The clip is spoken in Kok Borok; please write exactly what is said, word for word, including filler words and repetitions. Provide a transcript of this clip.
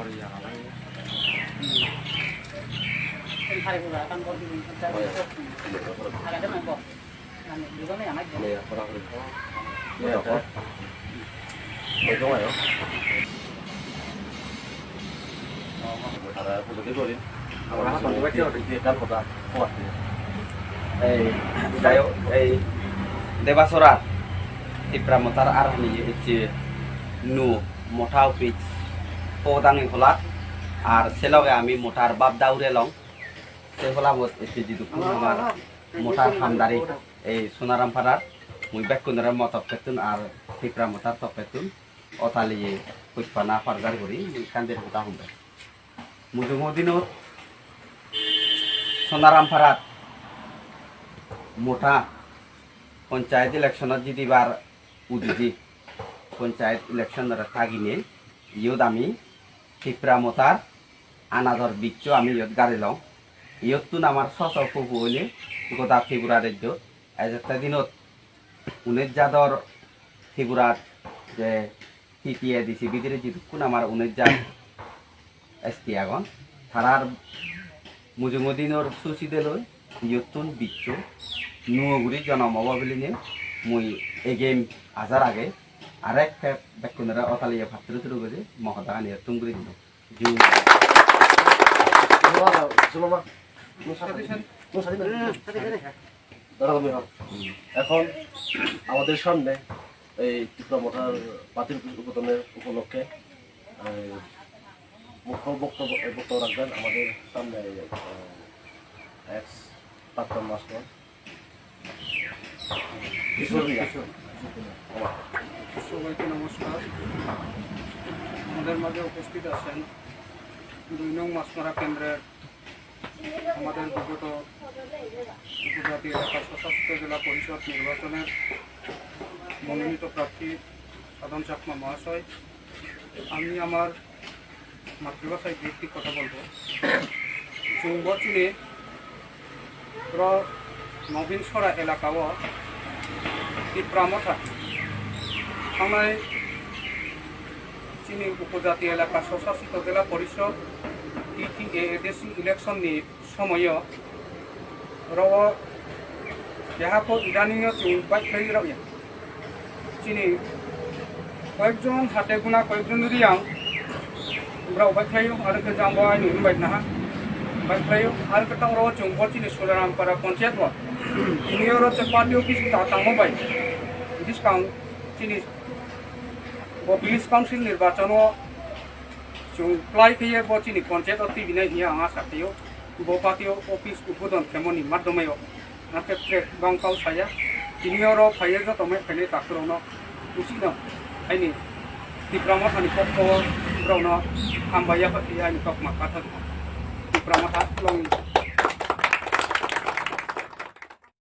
Ei, jai hok, ei, Debasora, Tipra Mothar Arhani, ei, je, nu, motha office, o dangni hola, ar se loge ami mothar bab daure long, se hola bo, ei, je, jiduk, amar mothar hamdari, ei, Sonaram Parar, mui bekkun re motok pettun, ar Tipra Mothar tok pettun, o tali, puspana pargar guri, mui kandir hota humbe. Mujungo dinot Sonaram Parat motha panchayat election o jidibar udiji panchayat election o thagini iyot ami Tipra Mothar anador biccho ami iyot garilong. Iyottun amar soso pupu oile goda Tripura rajyo ejette dinot unis jador Tripura je T T A D C bidire jidukkun amar unis jat S T agon, tarar mujungo dinor susi deloi, iyottun biccho, nuo guri jonom obo biline, mui egem ajar age, arek khe bekkunore otaliye patturu turu guri, mohodagan iyottun guri dino. Ju. Daঁড়াও, দাঁড়াও। এখন আমাদের সামনে এই ত্রিপুরা মথার পাতির উদ্বোধনের উপলক্ষে, আহ, মুখ্য বক্তব্য, বক্তব্য রাখবেন আমাদের সামনে, আহ, এক্স প্রাক্তন মাস্টার কিশোর মিয়া। সবাইকে নমস্কার। আমাদের মাঝে উপস্থিত আছেন দুই নং মাছমারা কেন্দ্রের আমাদের বিগত উপজাতি এলাকা স্বশাসিত জেলা পরিষদ নির্বাচনের মনোনীত প্রার্থী সাধন চাকমা মহাশয়। আমি আমার মাতৃভাষায় দু একটি কথা বলবো। চুম্বচুনি র নবীন সরা এলাকাও ত্রিপুরা মথা থানায় চিনি উপজাতি এলাকা স্বশাসিত জেলা পরিষদ টিটিএএডিসি ইলেকশননি সময়ও রও দেহাখো ইদানিংও চুং বাইক ফেরি রও Chini koyekjon hate guna koyekjon riyang borok bai khlaio, aro khe jang bo ani hwnbai naha bai khlaio, aro khe tang oro chwng bo chini Sonaram Para Panchayat o tini oro che party office ta tangmo bai bwskang chini bo village council nirbachon o chwng kwlai khe bo chini panchayat o twi binai hiya ang asa khlaio. Bo party o office udbodon khemoni madhyomai o. Hake tre bang kau saya, tini oro phaiye joto mai phainai takhurokno, usino aini Tipra Mothani pokko borokno hambai yapha khe aini kokma kathok Tipra Motha long.